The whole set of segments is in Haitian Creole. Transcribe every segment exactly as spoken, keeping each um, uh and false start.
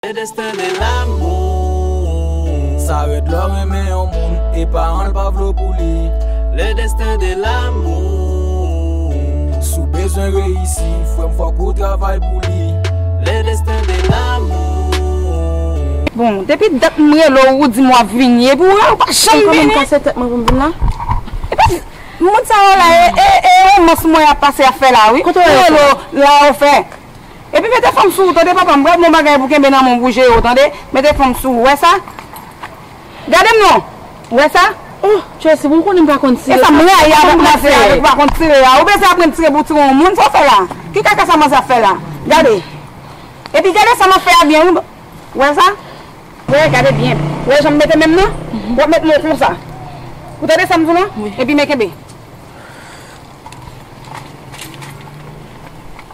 Le destin de l'amour. Sa rèd lè w renmen yon moun e paran l pa vle w pou li. Le destin de l'amour. Si w bezwen reyisi, frè m, fòk ou travay pou li. Le destin de l'amour. Bon, depi dat m rele w, ou di m w ap vini, epi w pa janm vini. Kòman m kase tèt mwen pou m vin la? Epi, moun sa yo la, e, e, e romans mwen y ap pase y ap fè la, wi. Kote w rele w la, ou fè. Epi mete fanm sou ou, tande papa m, pral bon bagay pou kenbe nan men w pou jere w, tande? Mete fanm sou ou, wè sa? Gade m non, wè sa? Oh, Tracy, bon, konnen m pa konn tire. E sa m rayi avèk mwen, se avèk ou pa konn tire a. Ou bezwen aprann tire pou w tire yon moun, sa w fè la? Ki kaka sa manzè ap fè la? Gade. Epi gade sa m ap fè a byen, wi. Wè sa? Wè, gade byen. Wè jan m mete men m nan? W ap met men w konsa. Ou tande sa m di w lan? Wi. Epi men kenbe.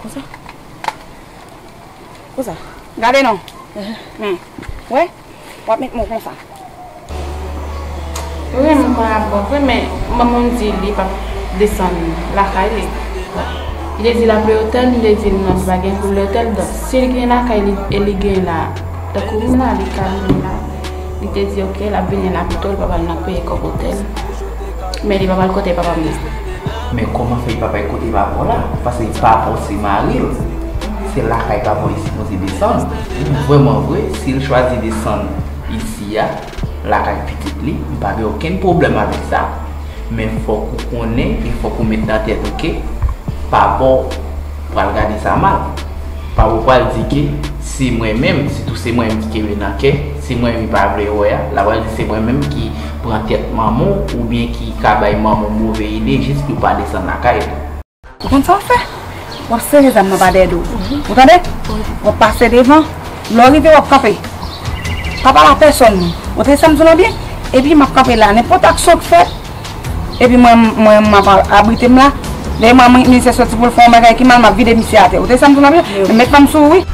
Konsa? Konsa? Gade non. Men, wè, w ap met men w konsa. Wi, m kwè ap bon vre, men manman m di li p ap desann lakay li. Li te di l ap lwe otèl, m te di l non, se pa gen pou l lwe otèl. Donk, si l gen lakay li e li gen la, tankou m la, li ka vini la. Li te di, oke, l ap vini la pito, li pa pral nan peye kòb otèl. Men li pa pral kote papa m nan. Men kòman fè li pa pral kote papa w la? Paske papa w se mari l. Se lakay papa w li sipoze desann. Vrèman vre, si l chwazi desann isi a, lakay pitit li, m pa gen okenn pwoblèm avèk sa. Men fòk ou konnen e fòk ou met nan tèt ou ke papa w pral gade sa mal. Papa w pral di ke se mwen menm, sitou se mwen menm ki kenbe nan kè, se mwen menm li pa vle wè a, l a pral di se mwen menm ki pran tèt manman w oubyen ki ka bay manman w move ide jis pou l pa desann lakay li. Ou konn sa w ap fè? W ap sere zam nan pa dèyè do w. Ou tande? W ap pase devan. Lè w rive, w ap kanpe. Pa pale a pèsòn. Ou tande sa m di w lan byen? Epi m ap kanpe la. Nenpòt aksyon k fèt, epi mwen, mwen, m ap abrite m la. Lè mwen, mwen, misye soti pou l fè yon bagay ki mal, m ap vide misye atè. Ou tande sa m di w lan byen? Men met fanm sou ou, wi.